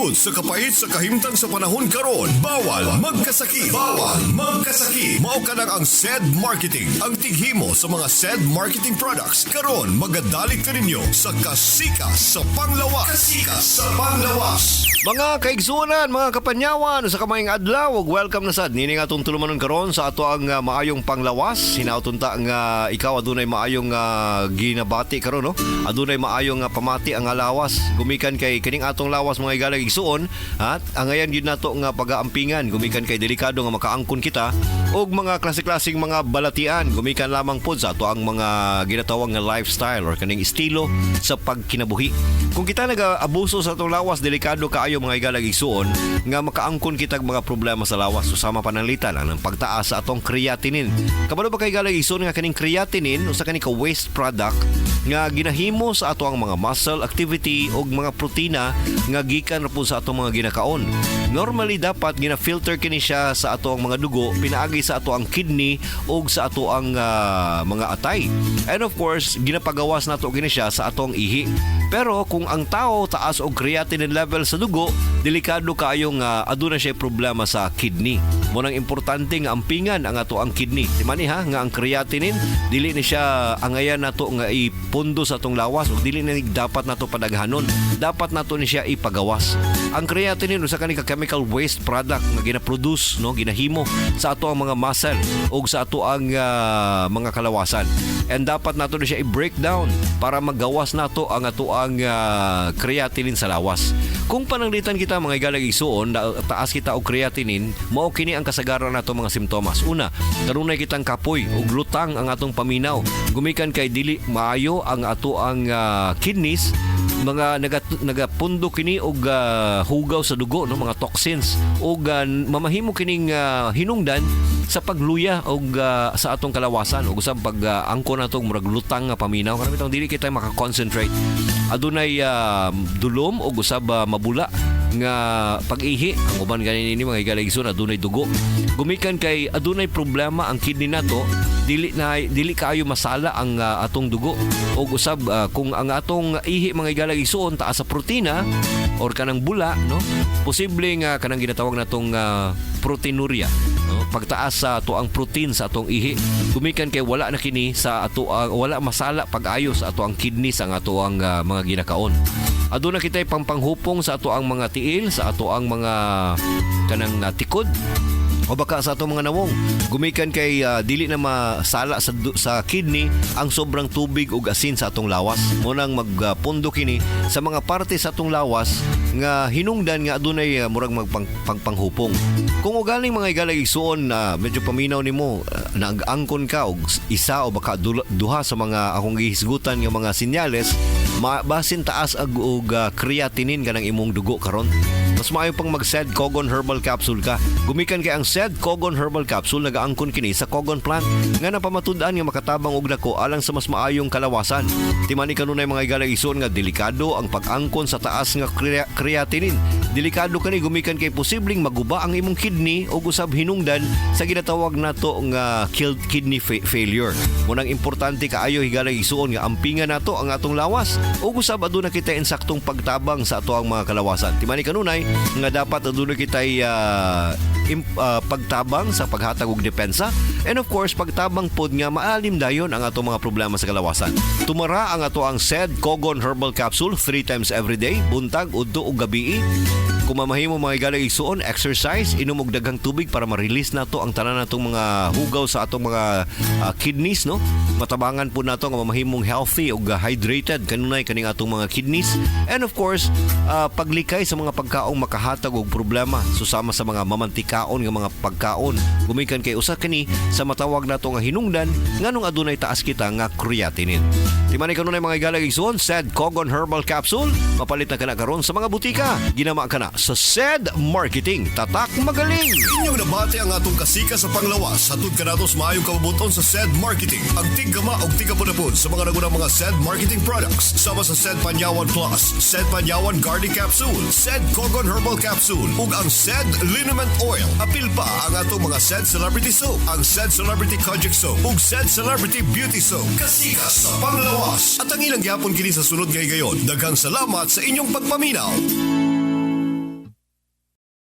Tungod sa kapait sa kahimtang sa panahon karon, bawal magkasakit. Bawal magkasakit. Mao kanang ang SED Marketing, ang tighimo sa mga SED Marketing products. Karon magadalit kaninyo sa Kasika sa Panglawas. Kasika sa Panglawas. Mga kaigsunan, mga kapanyawan, sa kamayng adlaw, ug welcome na sad nini nga atong tulumanon karon sa ato ang maayong panglawas. Hinaot unta nga ikaw adunay maayong ginabati karon, no? Adunay maayong pamati ang lawas. Gumikan kay kining atong lawas, mga higalang igsuon, at angayan gyud nato nga pagaampingan gumikan kay delikado nga makaangkon kita og mga klase-klaseng mga balatian gumikan lamang pod sa ato ang mga ginatawag nga lifestyle or kaning estilo sa pagkinabuhi. Kung kita nag-abuso sa atong lawas, delikado kaayo, mga higalang igsuon, nga makaangkon kitag mga problema sa lawas, usama pananglitan ang pagtaas sa atong creatinine. Kabalo ba kay higalang igsuon nga kaning creatinine usa kani ka waste product nga ginahimo sa ato ang mga muscle activity ug mga protina nga gikan ra po sa atong mga ginakaon? Normally dapat gina-filter kini siya sa ato ang mga dugo pinaagi sa ato ang kidney ug sa ato ang mga atay. And of course, ginapagawas nato kini siya sa atong ihi. Pero kung ang tao taas og creatinine level sa dugo, delikado kaayo nga aduna siya problema sa kidney. Mo nang importante nga ampingan ang ato ang kidney. Di man ni ha nga ang creatinine dili ni siya angayan nato nga ipundo sa atong lawas ug dili na dapat nato padaghanon. Dapat nato ni siya ipagawas. Ang creatinine usa kani ka chemical waste product nga gina-produce, no, ginahimo sa ato ang mga muscle ug sa ato ang mga kalawasan. And dapat nato ni siya i-break down para magawas nato ang ato ang creatinine sa lawas. Kung pananglitan kita, mga higalang igsuon, taas kita og creatinine, mao kini ang kasagaran nato mga simptomas. Una, kanunay kitang kapoy ug lutang ang atong paminaw. Gumikan kay dili maayo ang ato ang kidneys, mga nagapundo kini og hugaw sa dugo, no, mga toxins, ug mamahimo kining hinungdan sa pagluya og sa atong kalawasan ug sa pag angkon natong murag lutang nga paminaw, kanang bitong dili kita maka-concentrate. Adunay dulom ug usab mabula nga pag-ihi. Ang uban gani nini, mga higalang igsoon, adunay dugo gumikan kay adunay problema ang kidney nato, dili na dili kaayo masala ang atong dugo. Ug usab kung ang atong ihi, mga higalang igsuon, taas sa protina or kanang bula, no, posible nga kanang ginatawag natong proteinuria, no, pagtaas sa ato ang protein sa atong ihi gumikan kay wala na kini sa ato wala masala pag-ayo sa ato ang kidney sa ato ang mga ginakaon. Aduna kitay pangpanghupong sa ato ang mga tiil, sa ato ang mga kanang tikod o baka sa atong mga nawong gumikan kay dili na masala sa kidney ang sobrang tubig ug asin sa atong lawas. Mo nang magpundo kini sa mga parte sa atong lawas nga hinungdan nga adunay murag magpangpanghupong. Kung ugaling, mga higalang igsuon, na medyo paminaw nimo nag-angkon ka og isa o baka duha sa mga akong gihisgutan nga mga sinyales, basin taas og creatinine kanang imong dugo karon, mas maayo pang mag-Sed Kogon Herbal Capsule ka. Gumikan kay ang Sed Kogon Herbal Capsule nagaangkon kini sa Kogon plant nga napamatud-an nga makatabang og dako alang sa mas maayong kalawasan. Timani kanunay, mga higalang igsoon, nga delikado ang pag-angkon sa taas nga creatinine. Delikado kani gumikan kay posibleng maguba ang imong kidney o usab hinungdan sa ginatawag nato nga kidney failure. Munang importante kaayo, higalang igsuon, nga ampingan nato ang atong lawas ug usab aduna kita insaktong pagtabang sa ato ang mga kalawasan. Timani kanunay nga dapat aduna kitay pagtabang sa paghatag og depensa and of course pagtabang pod nga maalim dayon ang atong mga problema sa kalawasan. Tumara ang ato ang SED Kogon Herbal Capsule three times every day, buntag, udto ug gabii. Kung mamahimo, mga higalang igsuon, exercise, inom og daghang tubig para ma-release nato ang tanan natong mga hugaw sa atong mga kidneys, no? Matabangan po nato nga mamahimong healthy ug hydrated kanunay kaning atong mga kidneys. And of course, paglikay sa mga pagkaong makahatag og problema, susama sa mga mamantikaon nga mga pagkaon. Gumikan kay usa kini sa matawag nato nga hinungdan nganong adunay taas kita nga creatinine. Timani kanunay, mga higalang igsuon, SED Kogon Herbal Capsule, mapalit na kana karon sa mga butika. Ginama kana sa SED Marketing. Tatak magaling. Inyong nabati ang atong Kasika sa Panglawas. Hatod kanato sa maayong kabubuton sa SED Marketing. Ang tiggama og tigapunapon sa mga nagunang mga SED Marketing products. Sama sa SED Panyawan Plus, SED Panyawan Garlic Capsule, SED Kogon Herbal Capsule, ug ang SED Liniment Oil. Apil pa ang atong mga SED Celebrity Soap, ang SED Celebrity Kojic Soap, ug SED Celebrity Beauty Soap. Kasika sa Panglawas. At ang ilang gyapon kini sa sunod nga higayon. Daghang salamat sa inyong pagpaminaw.